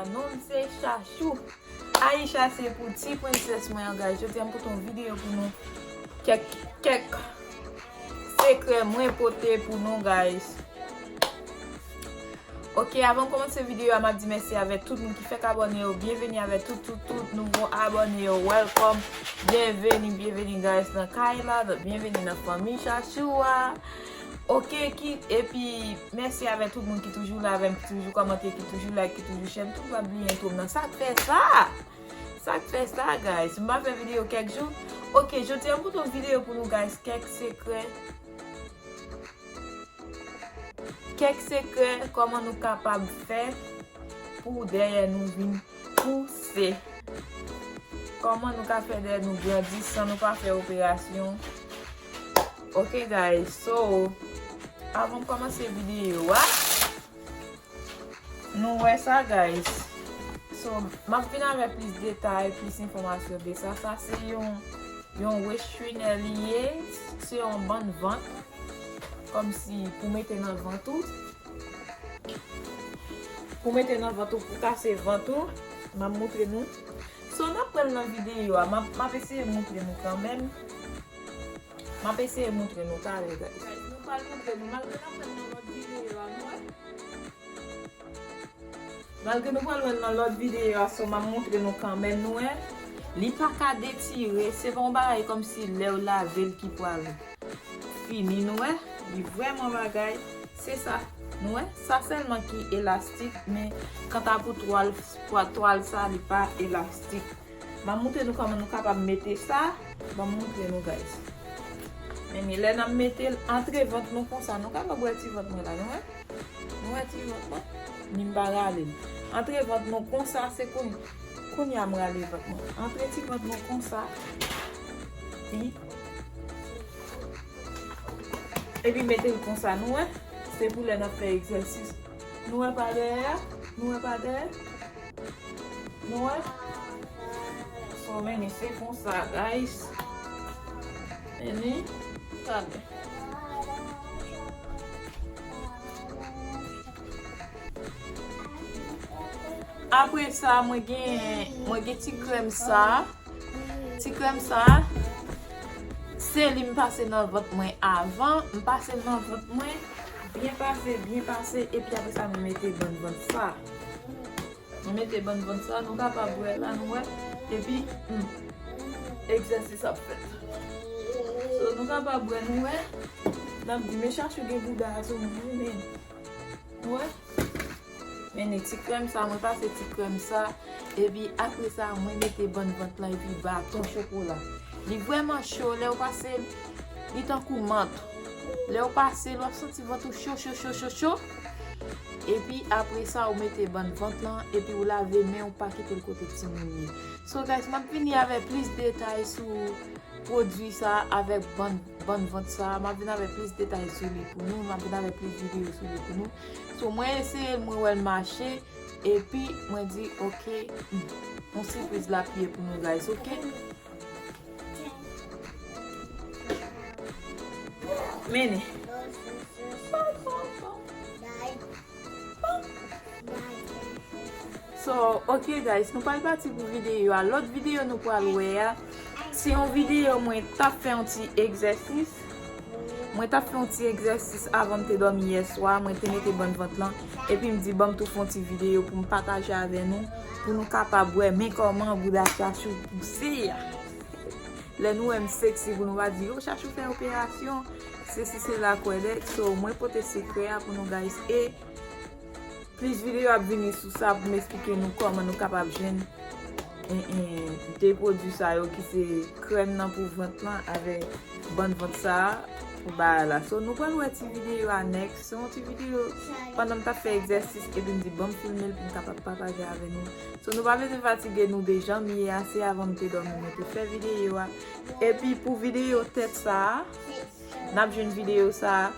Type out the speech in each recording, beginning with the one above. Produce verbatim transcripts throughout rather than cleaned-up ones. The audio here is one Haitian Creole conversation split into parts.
Non m se Chachou. Aisha se pou ti prensès mwen an, guys. Jodi a m pote yon videyo pou nou. Kèk, kèk sekrè mwen pote pou nou, guys. Ok, avan m kòmanse videyo a, m ap di mèsi avèk tout moun ki fèk abòne yo. Byenveni avèk tout, tout, tout nouvo abòne yo. Welcome. Byenveni, byenveni, guys, nan kay la. Byenveni nan fanmi Chachou a. Ok, ki, epi mèsi avèk tout moun ki toujou la avè m, ki toujou kòmante, ki toujou like, ki toujou share. M toujou ap bliye entwo m nan. Sa k fè sa? Sa k fè sa, guys? M pa fè videyo kèk jou. Ok, jodi a m pote yon videyo pou nou, guys. Kèk sekrè. Kèk sekrè kòman nou kapab fè pou dèyè nou vin pouse. Kòman nou ka fè dèyè nou grandi san nou pa fè operasyon. Ok, guys, so, avan m kòmanse videyo a, nou wè sa, guys. So, m ap vin avèk plis detay, plis enfòmasyon de sa. Sa se yon, yon restriner li ye, se yon bann vant. Kòmsi pou mete nan vant ou. Pou mete nan vant ou, pou kase vant ou. M ap moutre nou. So, n ap pran l nan videyo a. M ap, m ap eseye moutre nou kanmenm. M ap eseye moutre nou talè, guys. Guys, nou pral moutre nou. Malgre n ap pran l nan lòt videyo a, nou wè. Malgre nou pral wè l nan lòt videyo a, so m ap moutre nou kanmenm, nou wè. Li pa ka detire, se pa yon bagay kòmsi lè w lave l ki pral fini, nou wè. Li vrèman bagay, se sa, nou wè. Sa sèlman ki elastik, men kanta pou twal, pou twal sa, li pa elastik. M ap moutre nou kòman nou kapab mete sa. Ban m moutre nou, guys. Men lè n ap mete l antre vant nou konsa, nou kapab wè ti vant mwen la, nou wè? Nou wè ti vant mwen? Ni m pa rale l. Antre vant nou konsa, se kounye, kounye a m rale vant mwen. Antre ti vant nou konsa. Epi, epi mete l konsa, nou wè? Se pou lè n ap fè egzèsis. Nou wè pa dèyè a? Nou wè pa dèyè? Nou wè? So, men, se konsa, guys. Men, gade. Apre sa, mwen gen, mwen gen ti krèm sa. Ti krèm sa, se li m pase nan vant mwen avan. M pase l nan vant mwen. Byen pase, byen pase. Epi apre sa, mwen mete bann vant sa. Mwen mete bann vant sa, nou kapab wè la, nou wè. Epi, hmm, egzèsis ap fèt. So, nou kapab wè, nou wè. N ap di, men Chachou gen bouda a sou mwen, men. Nou wè. Men ti krèm sa, mwen pase ti krèm sa. Epi apre sa, mwen mete bann vant lan epi baton chokola. Li vrèman cho, lè w pase l, li tankou mant. Lè w pase l, w ap santi vant ou cho, cho, cho, cho, cho. Epi apre sa, ou mete bann vant lan, epi ou lave men w, pa kite l kote timoun ye. So, guys, m ap vini avèk plis detay sou pwodui sa, avèk bann, bann vant sa. M ap vin avèk plis detay sou li pou nou, m ap vin avèk plis videyo sou li pou nou. So, mwen eseye l, mwen wè l mache, epi mwen di, ok, hmm, yon sipriz l ap ye pou nou, guys, ok? Mennen. So, ok, guys, nou pral pati pou videyo a. Lòt videyo nou pral wè a, se yon videyo mwen t ap fè yon ti egzèsis. Mwen t ap fè yon ti egzèsis avan m te dòmi yè swa. Mwen te mete bann vant lan. Epi m di, ban m tou fè yon ti videyo pou m pataje avè nou, pou nou kapab wè men kòman bouda Chachou pouse a. Lè nou wè m seksi, pou nou pa di, yo, Chachou fè operasyon, sesi, sela, kwèdèk. So, mwen pote sekrè a pou nou, guys. E plis videyo ap vini sou sa pou m esplike nou kòman nou kapab jwenn, en, en, de pwodui sa yo ki se krèm nan pou vant lan avèk bann vant sa a pou bagay la. So, nou pral wè ti videyo a next. Se yon ti videyo pandan m t ap fè egzèsis epi m di, ban m filme l pou m kapab pataje avè nou. So, nou pa bezwen fatige nou de jan m ye a, se avan m te dòmi mwen te fè videyo a. Epi pou videyo tèt sa a, n ap jwenn videyo sa a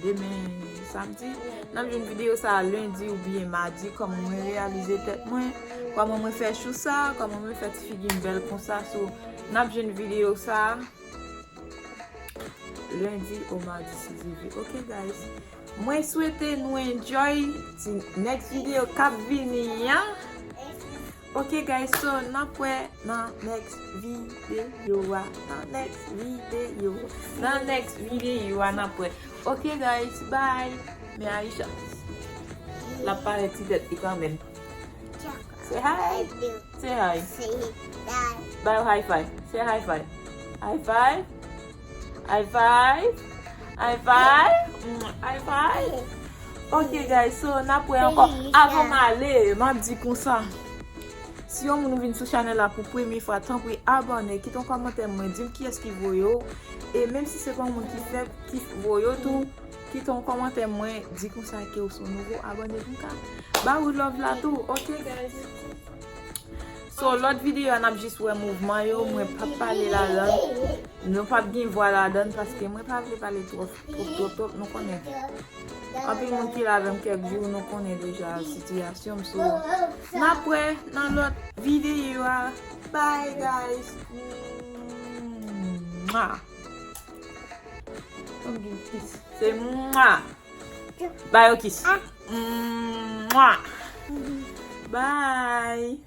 demen samdi. N ap jwenn videyo sa a lendi oubyen madi, kòman mwen reyalize tèt mwen, kòman mwen fè chou sa, kòman mwen fè ti figi m bèl konsa. So, n ap jwenn videyo sa a lendi ou madi si Dye vle. Ok, guys. Mwen swete nou enjoy ti next video k ap vini an. Ok guys, so n ap wè nan next video a. Nan next video a. Nan next video a n ap wè. Ok guys, bye. Men Aisha, l ap parèt ti tèt li kanmenm. Say hi. Say hi. Ba yo high five. Say high five. High five. High five. High five. Mm, high five. Ok guys, so n ap wè ankò. Avan m ale, m ap di konsa. Si yon moun ou vin sou chanèl la pou premye fwa, tanpri abòne, kite yon kòmantè mwen, di m kiyès ki voye w. E menm si se pa yon moun ki fèk ki voye w tou, kite yon kòmantè mwen, di konsa ke w se yon nouvo abòne pou m ka ba ou love la tou. Ok guys. So lòt videyo a n ap jis wè mouvman yo, mwen p ap pale ladan. Nou p ap gen vwa ladan paske mwen pa vle pale twòp, twòp, twòp, twòp, nou konnen. Anpil moun ki la avè m kèk jou, nou konnen deja sitiyasyon m, so n ap wè nan lòt videyo a. Bye guys. Mwah. Don't give kiss. Say mwah. Ba yo kiss. Mwah. Bye.